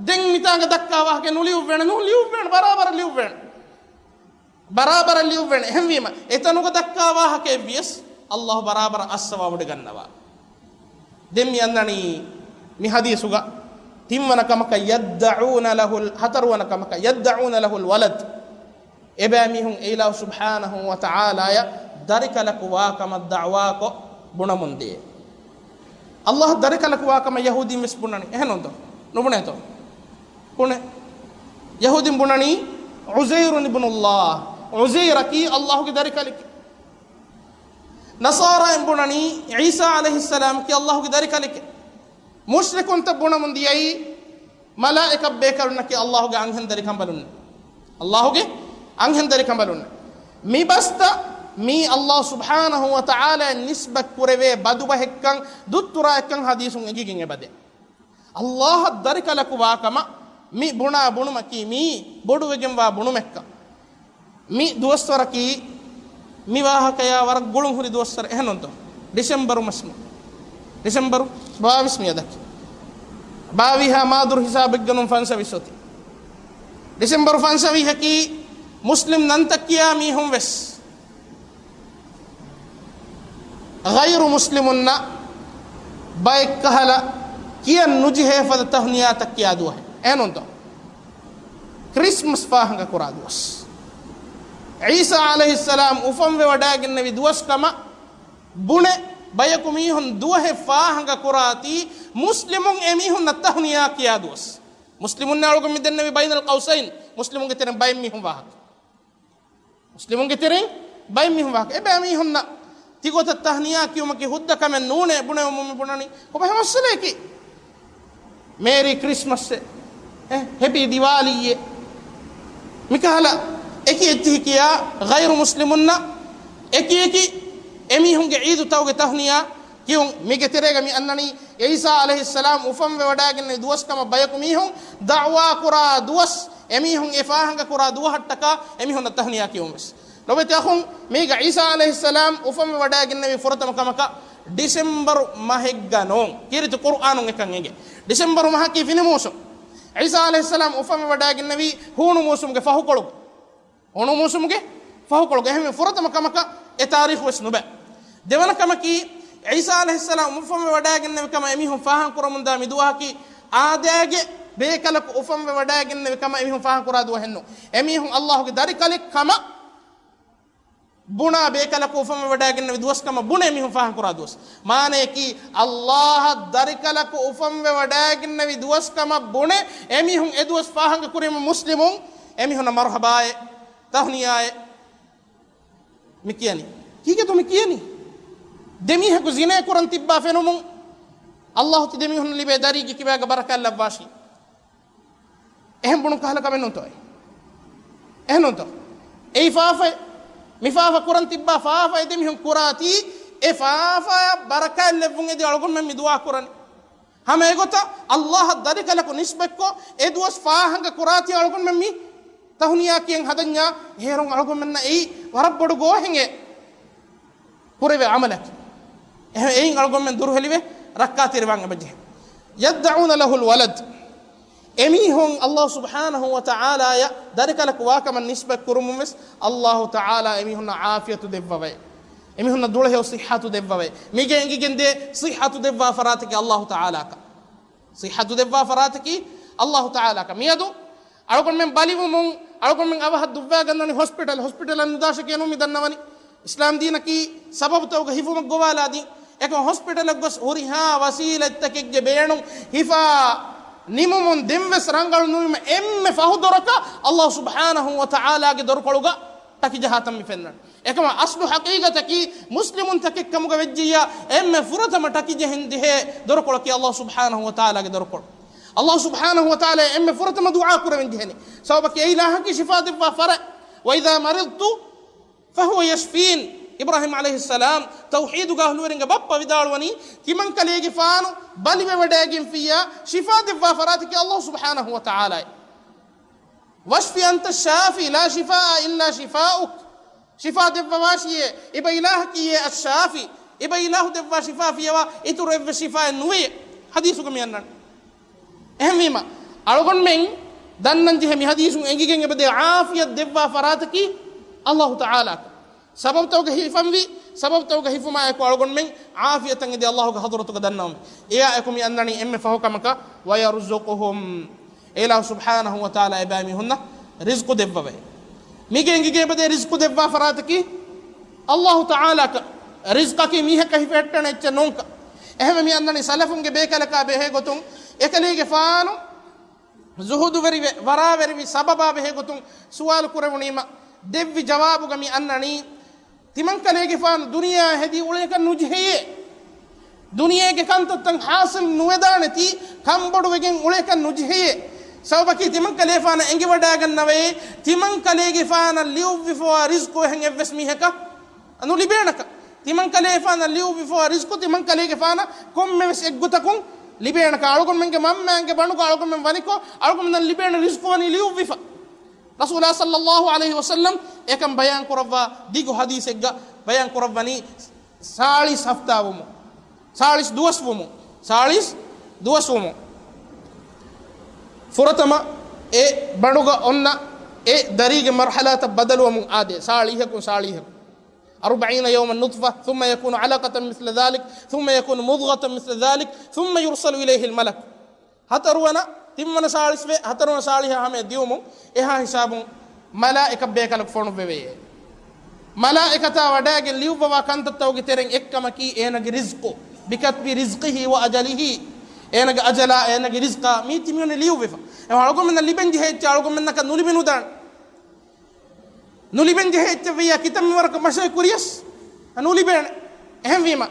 ދެން މިތާނގަ ދައްކާ ވާހަކަ ނުލިޔުއްވޭނެ، ނުލިޔުއްވޭނެ، ބަރާބަރަށް ލިޔުއްވޭނެ. ބަރާބަރަށް ލިޔުއްވޭނެ. އެހެންވީމަ، އެތަނުގަ ދައްކާ ވާހަކައެއްވިޔަސް، އައްލާހު ބަރާބަރަށް އައްސަވާވޮޑިގަންނަވާ. ދެން މި އަންނަނީ މި ޙަދީޘުގަ ތިންވަނަ ކަމަކަށް، يدعون له، ހަތަރުވަނަ ކަމަކަށް، يدعون له الولد. އެބައިމީހުން އެއިލާހު ސުބްޙާނަހު ވަތަޢާލާޔަށް ދަރިކަލަކު ވާކަމަށް ދަޢުވާކޮށް ބުނަމުންދޭ. އައްލާހަށް ދަރިކަލަކު ވާކަމަށް ޔަހޫދީން ވެސް ބުނަނީ. އެހެންނޫންތޯ؟ ނުބުނޭތޯ؟ ބުނޭ. ޔަހޫދީން ބުނަނީ ޢުޒައިރު އިބްނުﷲ، ޢުޒައިރަކީ އައްލާހުގެ ދަރިކަލެކޭ. ނަޞާރާއިން ބުނަނީ ޢީސާ ޢަލައިހިއްސަލާމަކީ އައްލާހުގެ ދަރިކަލެކޭ. މުޝްރިކުންތައް ބުނަމުން ދިޔައީ މަލާއިކަ ބޭކަލުންނަކީ އައްލާހުގެ އަންހެން ދަރިކަނބަލުން. އައްލާހުގެ އަންހެން ދަރިކަނބަލުން. މި ބަސްތައް މީ އައްލާހު ސުބްޙާނަހު ވަތަޢާލާއަށް ނިސްބަތް ކުރެވޭ ބަދުބަހެއްކަން، ދުއްތުރާއެއްކަން ޙަދީޘުން އެނގިގެން އެބަދޭ. އައްލާހަށް ދަރިކަލަކު ވާކަމަށް މި ބުނާ ބުނުމަކީ މީ ބޮޑުވެގެންވާ ބުނުމެއްކަން. މި ދުވަސްވަރަކީ މި ވާހަކަޔާ ވަރަށް ގުޅުން ހުރި ދުވަސްވަރެއް، އެހެންނޫންތޯ؟ ޑިސެމްބަރު މަސްމަ-، ޑިސެމްބަރު ބާވީސް މިއަދަކީ. ބާވީހާ މާދުރު ހިސާބެއްގަނޑުން ފަންސަވީސް އޮތީ. ޑިސެމްބަރު ފަންސަވީހަކީ މުސްލިމް ނަންތައް ކިޔާ މީހުން ވެސް ޣައިރު މުސްލިމުންނަށް ބައެއްކަހަލަ ކިޔަން ނުޖެހޭ ފަދަ ތަހުނިޔާތައް ކިޔާ ދުވަހެއް. އެހެންނޫންތޯ؟ ކްރިސްމަސް ފާހަގަ ކުރާ ދުވަސް. ޢީސާ ޢަލައިހިއްސަލާމް އުފަންވެ ވަޑައިގެންނެވި ދުވަސް ކަމަށް ބުނެ، ބަޔަކު މީހުން ދުވަހެއް ފާހަގަ ކުރާތީ، މުސްލިމުން އެމީހުންނަށް ތަހުނިޔާ ކިޔާ ދުވަސް. މުސްލިމުންނަށް އަޅުގަނޑު މި ދެންނެވި ބައިނަލް ޤައުސައިން، މުސްލިމުންގެ ތެރެއިން ބައެއް މީހުން ވާހަކަ. މުސްލިމުންގެ ތެރެއިން ބައެއް މީހުން ވާހަކަ. އެބައިމީހުންނަށް ތިގޮތަށް ތަހްނިޔާ ކިޔުމަކީ ހުއްދަ ކަމެއް ނޫނޭ ބުނެވުމުން މި ބުނަނީ ކޮބާ މައްސަލައަކީ؟ މޭރީ ކްރިސްމަސްއޭ، އެ، ހެޕީ ދިވާލީއޭ. މިކަހަލަ އެކި އެއްޗިހި ކިޔާ ޣައިރު މުސްލިމުންނަށް އެކި އެކި އެމީހުންގެ ޢީދުތަކުގެ ތަހްނިޔާ ކިޔުން. މީގެ ތެރޭގަ މި އަންނަނީ ޢީސާ ޢަލައިހިއްސަލާމް އުފަންވެ ވަޑައިގެންނެވި ދުވަސް ކަމަށް ބަޔަކު މީހުން ދަޢުވާ ކުރާ ދުވަސް، އެމީހުން އެ ފާހަގަ ކުރާ ދުވަހަށްޓަކާ އެމީހުންނަށް ތަހްނިޔާ ކިޔުން ވެސް. ލޮބެތި އަޚުން، މީގަ ޢީސާ ޢަލައިހިއްސަލާމް އުފަންވެ ވަޑައިގެންނެވި ފުރަތަމަ ކަމަކަށް ޑިސެމްބަރު މަހެއްގަ ނޫން. ކީރިތި ޤުރުއާނުން އެކަން އެނގޭ. ޑިސެމްބަރު މަހަކީ ފިނި މޫސުން. ޢީސާ ޢަލައިހިއްސަލާމް އުފަންވެ ވަޑައިގެންނެވީ ހޫނު މޫސުމުގެ ފަހުކޮޅު. ހޫނު މޫސުމުގެ ފަހުކޮޅުގަ. އެހެންވެ ފުރަތަމަ ކަމަކަށް އެ ތާރީޚު ވެސް ނުބައި. ދެވަނަ ކަމަކީ، ޢީސާ ޢަލައިހިއްސަލާމް އުފަންވެ ވަޑައިގެންނެވި ކަމަށް އެމީހުން ފާހަގަ ކުރަމުންދާ މި ދުވަހަކީ، އާދައިގެ ބޭކަލަކު އުފަންވެ ވަޑައިގެންނެވި ކަމަށް އެމީހުން ފާހަގަ ކުރާ ދުވަހެއް ނޫން. އެމީހުން އައްލާހުގެ ދަރިކަލެއް ކަމަށް ބުނާ ބޭކަލަކު އުފަންވެ ވަޑައިގެންނެވި ދުވަސް ކަމަށް ބުނެ އެމީހުން ފާހަގަ ކުރާ ދުވަސް. މާނަޔަކީ، އައްލާހަށް ދަރިކަލަކު އުފަންވެ ވަޑައިގެންނެވި ދުވަސް ކަމަށް ބުނެ އެމީހުން އެ ދުވަސް ފާހަގަ ކުރީމަ މުސްލިމުން އެމީހުންނަށް މަރުޙަބާއޭ، ތަހްނިޔާއޭ މި ކިޔަނީ. ކީކޭތޯ މި ކިޔަނީ؟ ދެ މީހަކު ޒިނޭ ކުރަން ތިއްބާ ފެނުމުން އައްލާހު ތި ދެ މީހުން ލިބޭ ދަރީގެ ކިބާގަ ބަރަކާތް ލައްވާށި. އެހެން ބުނުން ކަހަލަ ކަމެއް ނޫންތޯ އެ؟ އެހެން ނޫންތޯ؟ އެއީ ފާފައެއް. މި ފާފަ ކުރަން ތިއްބާ ފާފައެއް ދެ މީހުން ކުރާތީ، އެ ފާފައަށް ބަރަކާތް ލެއްވުން އެދި އަޅުގަނޑުމެން މި ދުޢާ ކުރަނީ. ހަމަ އެގޮތަށް އައްލާހަށް ދަރިކަލަކު ނިސްބަތްކޮށް އެ ދުވަސް ފާހަގަ ކުރާތީ އަޅުގަނޑުމެން މި ތަހުނިޔާ ކިޔަން ހަދަންޏާ، އޭރުން އަޅުގަނޑުމެންނަށް އެއީ ވަރަށް ބޮޑު ގޯހެއް އެ ކުރެވޭ ޢަމަލަކީ. އެހެން އެއިން އަޅުގަނޑުމެން ދުރުހެލިވެ ރައްކާތެރިވާން އެބަޖެހޭ. يدعون له الولد. އެމީހުން ﷲ ސުބްޙާނަހޫ ވަތަޢާލާޔަށް ދަރިކަލަކު ވާކަމަށް ނިސްބަތް ކުރުމުން ވެސް ﷲ ތަޢާލާ އެމީހުންނަށް ޢާފިޔަތު ދެއްވަވައޭ. އެމީހުންނަށް ދުޅަހެޔޮ ޞިއްޙަތު ދެއްވަވައޭ. މީގެ އެނގިގެންދޭ ޞިއްޙަތު ދެއްވާ ފަރާތަކީ ﷲ ތަޢާލާކަށް. ޞިއްޙަތު ދެއްވާ ފަރާތަކީ ﷲ ތަޢާލާކަށް. މިއަދު އަޅުގަނޑުމެން ބަލިވުމުން އަޅުގަނޑުމެން އަވަހަށް ދުއްވާގަންނަނީ ހޮސްޕިޓަލް، ހޮސްޕިޓަލަށް ނުދާށޭ ކިޔަނީ މި ދަންނަވަނީ. އިސްލާމް ދީނަކީ ސަބަބުތަކުގަ ހިފުމަށް ގޮވާލާ ދީން. އެކަމަ ހޮސްޕިޓަލަށް ގޮސް ހުރިހާ ވަސީލަތްތަކެއްގެ ބޭނުން ހިފާ ނިމުމުން ދެންވެސް ރަނގަޅު ނުވީމަ އެންމެ ފަހު ދޮރަކަށް ﷲ ސުބްޙާނަހޫ ވަތަޢާލާގެ ދޮރުކޮޅުގަ ޓަކި ޖަހާތަން މި ފެންނަން. އެކަމަ އަސްލު ޙަޤީޤަތަކީ މުސްލިމުންތަކެއް ކަމުގަ ވެއްޖިއްޔާ އެންމެ ފުރަތަމަ ޓަކި ޖެހެން ޖެހޭ ދޮރުކޮޅަކީ ﷲ ސުބްޙާނަހޫ ވަތަޢާލާގެ ދޮރުކޮޅު. ﷲ ސުބްޙާނަހޫ ވަތަޢާލާ އެންމެ ފުރަތަމަ ދުޢާ ކުރެވެން ޖެހެނީ. ސަބަބަކީ އެ އިލާހަކީ ޝިފާ ދެއްވާ ފަރާތް. وإذا مرضت فهو يشفين. އިބްރާހީމް ޢަލައިހިއްސަލާމް ތައުޙީދުގެ އަހްލުވެރިންގެ ބައްޕަ ވިދާޅުވަނީ، ތިމަންކަލޭގެފާނު ބަލިވެވަޑައިގެންފިއްޔާ ޝިފާ ދެއްވާ ފަރާތަކީ ﷲ ސުބްޙާނަހޫ ވަތަޢާލާއޭ. واشف أنت الشافي لا شفاء إلا شفاؤك. ޝިފާ ދެއްވަވާށިއޭ، އެބަ އިލާހަކީއޭ އައްޝާފީ. އެބަ އިލާހު ދެއްވާ ޝިފާ ފިޔަވާ އިތުރު އެއްވެސް ޝިފާއެއް ނުވެޔޭ. ޙަދީޘުގަ މި އަންނަނީ. އެހެންވީމަ، އަޅުގަނޑުމެން ދަންނަން ޖެހޭ މި ޙަދީޘުން އެނގިގެން އެބަދޭ ޢާފިޔަތް ދެއްވާ ފަރާތަކީ ﷲ ތަޢާލާ. ސަބަބުތަކުގަ ހިފަންވީ، ސަބަބުތަކުގަ ހިފުމާއެކު އަޅުގަނޑުމެން ޢާފިޔަތަށް އެދި ﷲގެ ޙަޟްރަތުގަ ދަންނަވަމު. އެއާއެކު މި އަންނަނީ އެންމެ ފަހު ކަމަކަށް، ويرزقهم. އެ އިލާހު ސުބްޙާނަހޫ ވަތަޢާލާ އެބައިމީހުންނަށް ރިޒްޤު ދެއްވަވައޭ. މީގެ އެނގިގެން އެބަދޭ ރިޒްޤު ދެއްވާ ފަރާތަކީ ﷲ ތަޢާލާ. ރިޒްޤަކީ މީހަކަށް ހިފެހެއްޓޭނެ އެއްޗެއް ނޫންކަން. އެހެންވެ މި އަންނަނީ ސަލަފުންގެ ބޭކަލަކާ ބެހޭ ގޮތުން އެކަލޭގެފާނު ޒުހުދުވެރިވެ، ވަރާވެރިވި ސަބަބާ ބެހޭ ގޮތުން ސުވާލު ކުރެވުނީމަ، ދެއްވި ޖަވާބުގަ މި އަންނަނީ، ތިމަންކަލޭގެފާނު ދުނިޔެއާ ހެދީ އުޅޭކަށް ނުޖެހެޔޭ. ދުނިޔޭގެ ކަންތައްތައް ޙާޞިލް ނުވެދާނެތީ، ކަންބޮޑުވެގެން އުޅޭކަށް ނުޖެހެޔޭ. ސަބަބަކީ ތިމަންކަލޭފާނަށް އެނގިވަޑައިގަންނަވައޭ، ތިމަންކަލޭގެފާނަށް ލިޔުއްވިފަވާ ރިޒްޤު އެހެން އެއްވެސް މީހަކަށް ނުލިބޭނެކަން. ތިމަންކަލޭފާނަށް ލިޔުއްވިފަވާ ރިޒްޤު ތިމަންކަލޭގެފާނަށް ކޮންމެވެސް އެއްގޮތަކުން ލިބޭނެކަން. އަޅުގަނޑުމެންގެ މަންމައިންގެ ބަނޑުގަ އަޅުގަނޑުމެން ވަނިކޮށް، އަޅުގަނޑުމެންނަށް ލިބޭނެ ރިޒްޤު ވަނީ ލިޔުއްވިފަ. ރަސޫލާ ޞައްލައްލާހު ޢަލައިހި ވަސައްލަމް އެކަން ބަޔާން ކުރައްވާ ދިގު ޙަދީޘެއްގަ ބަޔާން ކުރައްވަނީ، ސާޅީސް ހަފްތާ ވުމުން، ސާޅީސް ދުވަސް ވުމުން، ސާޅީސް ދުވަސް ވުމުން. ފުރަތަމަ އެ ބަނޑުގަ އޮންނަ އެ ދަރީގެ މަރްޙަލާތައް ބަދަލުވަމުން އާދޭ، ސާޅީހަކުން ސާޅީހަކުން. أربعين يوما نطفة، ثم يكون علقة مثل ذلك، ثم يكون مضغة مثل ذلك، ثم يرسل إليه الملك. ހަތަރުވަނަ، ތިންވަނަ ސާޅީސް ވެ، ހަތަރުވަނަ ސާޅީހާ ހަމަޔަށް ދިއުމުން އެހާ ހިސާބުން މަލާއިކަ ބޭކަލަކު ފޮނުއްވެވެޔޭ. މަލާއިކަތާ ވަޑައިގެން ލިޔުއްވަވާ ކަންތައްތަކުގެ ތެރެއިން އެއްކަމަކީ އޭނަގެ ރިޒްޤު، بكتب رزقه وأجله. އޭނަގެ އަޖަލާ، އޭނަގެ ރިޒްޤާ މީ ތިމިއޮން ލިޔުއްވިފަ. އެ އަޅުގަނޑުމެންނަށް ލިބެން ޖެހޭ އެއްޗެއް އަޅުގަނޑުމެންނަކަށް ނުލިބެނުދާނެ. ނުލިބެން ޖެހޭ އެއްޗެއް ވިއްޔާ ކިތަންމެ ވަރަކަށް މަށައި ކުރިޔަސް ނުލިބޭނެ. އެހެންވީމަ،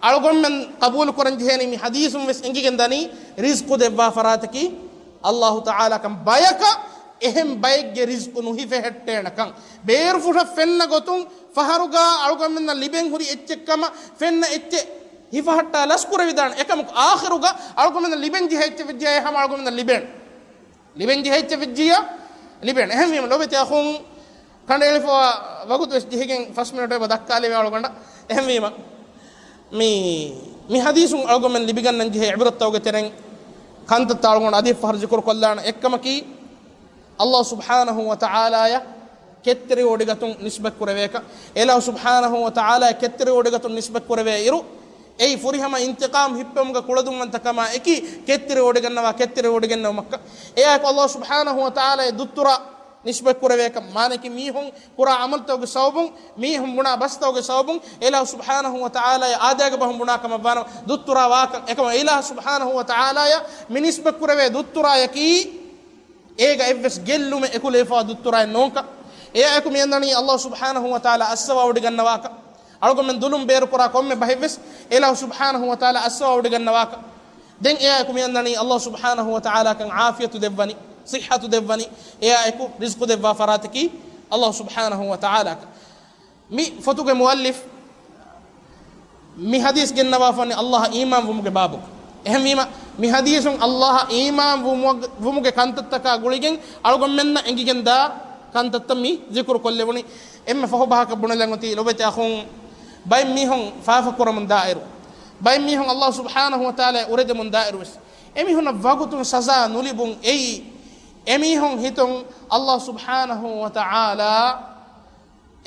އަޅުގަނޑުމެން ޤަބޫލު ކުރަން ޖެހޭނީ މި ޙަދީޘުން ވެސް އެނގިގެން ދަނީ، ރިޒްޤު ދެއްވާ ފަރާތަކީ ﷲ ތަޢާލާކަން. ބަޔަކަށް އެހެން ބައެއްގެ ރިޒްޤު ނުހިފެހެއްޓޭނެކަން. ބޭރުފުށަށް ފެންނަ ގޮތުން ފަހަރުގަ އަޅުގަނޑުމެންނަށް ލިބެން ހުރި އެއްޗެއްކަމަށް ފެންނަ އެއްޗެއް ހިފަހައްޓާ ލަސްކުރެވިދާނެ. އެކަމަކު އާޚިރުގަ އަޅުގަނޑުމެންނަށް ލިބެން ޖެހޭ އެއްޗެއް ވެއްޖެއްޔާ އެ ހަމަ އަޅުގަނޑުމެންނަށް ލިބޭނެ. ލިބެން ޖެހޭ އެއްޗެއް ވެއްޖިއްޔާ ލިބޭނެ. އެހެންވީމަ، ލޮބެތި އަޚުން ކަނޑައެޅިފަވާ ވަގުތު ވެސް ޖެހިގެން ފަސް މިނެޓު އެބަ ދައްކާލެވޭ އަޅުގަނޑަށް. އެހެންވީމަ، މި، މި ޙަދީޘުން އަޅުގަނޑުމެން ލިބިގަންނަން ޖެހޭ ޢިބްރަތްތަކުގެ ތެރެއިން ކަންތައްތައް އަޅުގަނޑު އަދި އެއްފަހަރު ޒިކުރު ކޮށްލާނަން. އެއްކަމަކީ، ﷲ ސުބްޙާނަހޫ ވަތަޢާލާޔަށް ކެތްތެރިވޮޑިގަތުން ނިސްބަތް ކުރެވޭކަށް. އެ އިލާހު ސުބްޙާނަހޫ ވަތަޢާލާޔަށް ކެތްތެރިވޮޑިގަތުން ނިސްބަތް ކުރެވޭ އިރު، އެއީ ފުރިހަމަ އިންތިޤާމް ހިއްޕެވުމުގެ ކުޅަދުންވަންތަކަމާ އެކީ، ކެތްތެރިވޮޑިގަންނަވާ، ކެތްތެރިވޮޑިގަންނެވުމަކަށް. އެއާއެކު ﷲ ސުބްޙާނަހޫ ވަތަޢާލާޔަށް ދުއްތުރާ ނިސްބަތް ކުރެވޭކަށް. މާނައަކީ މީހުން ކުރާ ޢަމަލުތަކުގެ ސަބަބުން، މީހުން ބުނާ ބަސްތަކުގެ ސަބަބުން، އެ އިލާހު ސުބްޙާނަހޫ ވަތަޢާލާޔަށް އާދައިގެ ބަހުން ބުނާ ކަމަށްވާނަމަ، ދުއްތުރާ ވާކަން. އެކަމަށް އެ އިލާހު ސުބްޙާނަހޫ ވަތަޢާލާޔަށް މި ނިސްބަތް ކުރެވޭ ދުއްތުރާޔަކީ، އޭގަ އެއްވެސް ގެއްލުމެއް އެކުލެވިފަވާ ދުއްތުރާއެއް ނޫންކަން. އެއާއެކު މި އަންނަނީ ﷲ ސުބްޙާނަހޫ ވަތަޢާލާ އައްސަވާވޮޑިގަންނަވާކަން. އަޅުގަނޑުމެން ދުލުން ބޭރުކުރާ ކޮންމެ ބަހެއްވެސް އެ އިލާހު ސުބްޙާނަހޫ ވަތަޢާލާ އައްސަވާވޮޑިގަންނަވާކަން. ދެން އެއާއެކު މި އަންނަނީ ﷲ ސުބްޙާނަހޫ ވަތަޢާލާކަން ޢާފިޔަތު ދެއްވަނީ، ޞިއްޙަތު ދެއްވަނީ، އެއާއެކު ރިޒްޤު ދެއްވާ ފަރާތަކީ ﷲ ސުބްޙާނަހޫ ވަތަޢާލާކަން. މި ފޮތުގެ މުއައްލިފް މި ޙަދީޘް ގެންނަވާފަނީ ﷲ އަށް އީމާން ވުމުގެ ބާބުގަ. އެހެންވީމަ، މި ޙަދީޘުން ﷲ އަށް އީމާން ވުމު، ވުމުގެ ކަންތައްތަކާ ގުޅިގެން އަޅުގަނޑުމެންނަށް އެނގިގެންދާ ކަންތައްތައް މި ޒިކުރު ކޮށްލެވުނީ. އެންމެ ފަހު ބަހަކަށް ބުނެލަން އޮތީ ލޮބެތި އަޚުން، ބައެއް މީހުން ފާފަ ކުރަމުން ދާއިރު، ބައެއް މީހުން ﷲ ސުބްޙާނަހޫ ވަތަޢާލާ އުރެދެމުން ދާއިރު ވެސް، އެމީހުންނަށް ވަގުތުން ސަޒާ ނުލިބުން އެއީ، އެމީހުން ހިތުން އައްލާހު ސުބްޙާނަހޫ ވަތަޢާލާ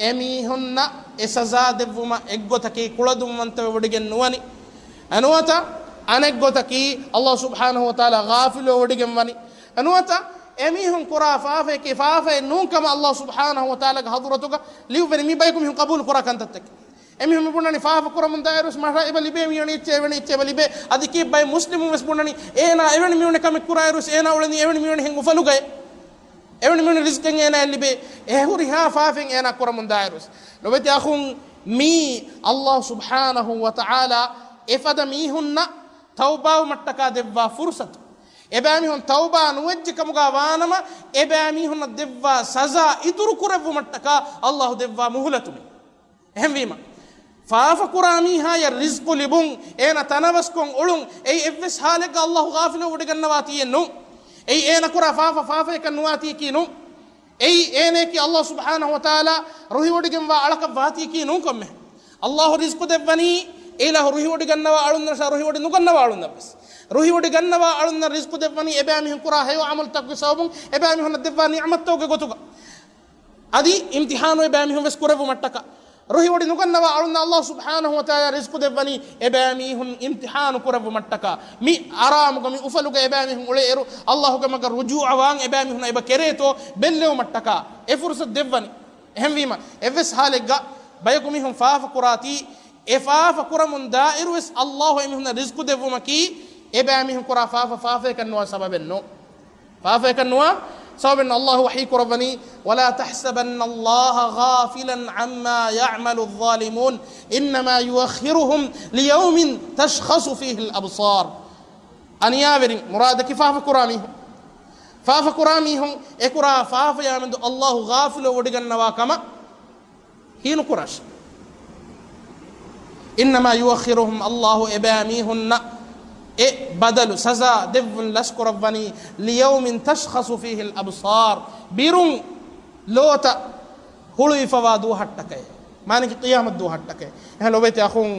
އެމީހުންނަށް އެ ސަޒާ ދެއްވުމަށް އެއްގޮތަކީ ކުޅަދުންވަންތަވެވޮޑިގެން ނުވަނީ. އެނުވަތަ އަނެއްގޮތަކީ އައްލާހު ސުބްޙާނަހޫ ވަތަޢާލާ ޣާފިލުވެވޮޑިގެން ވަނީ. އެނުވަތަ އެމީހުން ކުރާ ފާފައަކީ ފާފައެއް ނޫން ކަމަށް އައްލާހު ސުބްޙާނަހޫ ވަތަޢާލާގެ ޙަޟްރަތުގަ ލިޔުއްވެނީ. މި ބަޔަކު މީހުން ޤަބޫލު ކުރާ ކަންތައްތަކެއް. އެމީހުން މި ބުނަނީ ފާފަ ކުރަމުން ދާއިރުވެސް މަށަށް އެބަ ލިބޭ، މިއޮނީ އެއްޗެއް އެވެނީ އެއްޗެއް އެބަ ލިބޭ. އަދި ކީއްބައި މުސްލިމުން ވެސް ބުނަނީ އޭނާ އެވެނި މިއޮނި ކަމެއް ކުރާއިރުވެސް އޭނާ އުޅެނީ އެވެނި މިއޮނިހެން އުފަލުގައޭ. އެވެނި މިއޮނި ރިޒްޤެއް އޭނާއަށް ލިބޭ. އެ ހުރިހާ ފާފައެއް އޭނާ ކުރަމުން ދާއިރުވެސް. ލޮބެތި އަޚުން، މީ އައްލާހު ސުބްޙާނަހޫ ވަތަޢާލާ އެފަދަ މީހުންނަށް ތައުބާވުމަށްޓަކާ ދެއްވާ ފުރުޞަތު. އެބައިމީހުން ތައުބާ ނުވެއްޖެ ކަމުގަ ވާނަމަ، އެބައިމީހުންނަށް ދެއްވާ ސަޒާ އިތުރު ކުރެއްވުމަށްޓަކާ އައްލާހު ދެއްވާ މުހުލަތު މީ. އެހެންވީމަ، ފާފަ ކުރާ މީހާޔަށް ރިޒްޤު ލިބުން، އޭނަ ތަނަވަސްކޮށް އުޅުން، އެއީ އެއްވެސް ހާލެއްގަ އައްލާހު ޣާފިލުވެވޮޑިގަންނަވާތީއެއް ނޫން. އެއީ އޭނަ ކުރާ ފާފަ ފާފައެއްކަން ނުވާތީއެކީ ނޫން. އެއީ އޭނައަކީ އައްލާހު ސުބްޙާނަހޫ ވަތަޢާލާ ރުހިވޮޑިގެންވާ އަޅަކަށް ވާތީއެކީ ނޫން ކޮންމެ. އައްލާހު ރިޒްޤު ދެއްވަނީ އެއިލާހު ރުހިވޮޑިގަންނަވާ އަޅުންނަށާ ރުހިވޮޑި ނުގަންނަވާ އަޅުންނަށްވެސް. ރުހިވޮޑިގަންނަވާ އަޅުންނަށް ރިޒްޤު ދެއްވަނީ އެބައިމީހުން ކުރާ ހެޔޮ ޢަމަލުތަކުގެ ސަބަބުން، އެބައިމީހުންނަށް ދެއްވާ ނިޢުމަތްތަކުގެ ގޮތުގަ. އަދި އިމްތިޙާނު އެބައިމީހުން ވެސް ކުރެއްވުމަށްޓަކާ. ރުހިވޮޑި ނުގަންނަވާ އަޅުންނަށް އައްލާހު ސުބްޙާނަހޫ ވަތަޢާލާ ރިޒްޤު ދެއްވަނީ އެބައިމީހުން އިމްތިޙާނު ކުރެއްވުމަށްޓަކާ. މި އަރާމުގަ މި އުފަލުގަ އެބައިމީހުން އުޅޭއިރު، އައްލާހުގެ މަގަށް ރުޖޫޢަވާން އެބައިމީހުންނަށް އެބަ ކެރޭތޯ ބެއްލެވުމަށްޓަކާ އެ ފުރުޞަތު ދެއްވަނީ. އެހެންވީމަ، އެއްވެސް ހާލެއްގަ ބަޔަކު މީހުން ފާފަ ކުރާތީ، އެ ފާފަ ކުރަމުން ދާއިރުވެސް އައްލާހު އެމީހުންނަށް ރިޒްޤު ދެއްވުމަކީ، އެބައިމީހުން ކުރާ ފާފަ ފާފައެއްކަން ނުވާ ސަބަބެއް ނޫން. ފާފައެއްކަން ނުވާ ސަބަބެއް ނޫން. އައްލާހު ވަޙީ ކުރައްވަނީ، ولا تحسبن الله غافلا عما يعمل الظالمون إنما يؤخرهم ليوم تشخص فيه الأبصار. އަނިޔާވެރިން، މުރާދަކީ ފާފަ ކުރާ މީހުން. ފާފަ ކުރާ މީހުން އެ ކުރާ ފާފަޔާމެދު އައްލާހު ޣާފިލުވެވޮޑިގަންނަވާ ކަމަށް ހީނުކުރާށި. إنما يؤخرهم، އައްލާހު އެބައިމީހުންނަށް އެ ބަދަލު ސަޒާ ދެއްވުން ލަސްކުރައްވަނީ، ليوم تشخص فيه الأبصار، ބިރުން ލޯތައް ހުޅުވިފަވާ ދުވަހަށްޓަކައި. މާނައަކީ ޤިޔާމަތް ދުވަހަށްޓަކައި. އެހެން ލޮބެތި އަޚުން،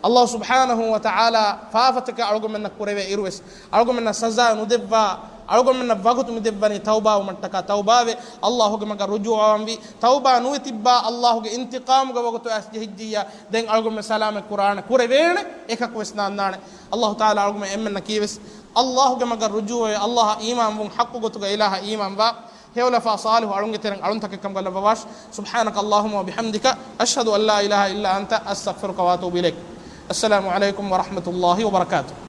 އައްލާހު ސުބްޙާނަހޫ ވަތަޢާލާ ފާފަތަކެއް އަޅުގަނޑުމެންނަށް ކުރެވޭ އިރުވެސް، އަޅުގަނޑުމެންނަށް ސަޒާ ނުދެއްވާ، އަޅުގަނޑުމެންނަށް ވަގުތު މި ދެއްވަނީ ތައުބާވުމަށްޓަކާ. ތައުބާވެ، އައްލާހުގެ މަގަށް ރުޖޫޢަވާންވީ. ތައުބާ ނުވެ ތިއްބާ، އައްލާހުގެ އިންތިޤާމުގެ ވަގުތު އައިސް ޖެހިއްޖިއްޔާ، ދެން އަޅުގަނޑުމެން ސަލާމަތް ކުރާނެ، ކުރެވޭނެ، އެކަކުވެސް ނާންނާނެ. އައްލާހު ތަޢާލާ އަޅުގަނޑުމެން އެންމެންނަކީވެސް އައްލާހުގެ މަގަށް ރުޖޫޢަވެ، އައްލާހަށް އީމާންވުން ޙައްޤު ގޮތުގަ އިލާހަށް އީމާންވާ، ހެޔޮލަފާ ޞާލިޙު އަޅުންގެ ތެރެއިން އަޅުންތަކެއްކަމުގަ ލައްވަވާށި. سبحانك اللهم وبحمدك، أشهد أن لا إله إلا أنت، أستغفرك وأتوب إليك. السلام عليكم ورحمة الله وبركاته.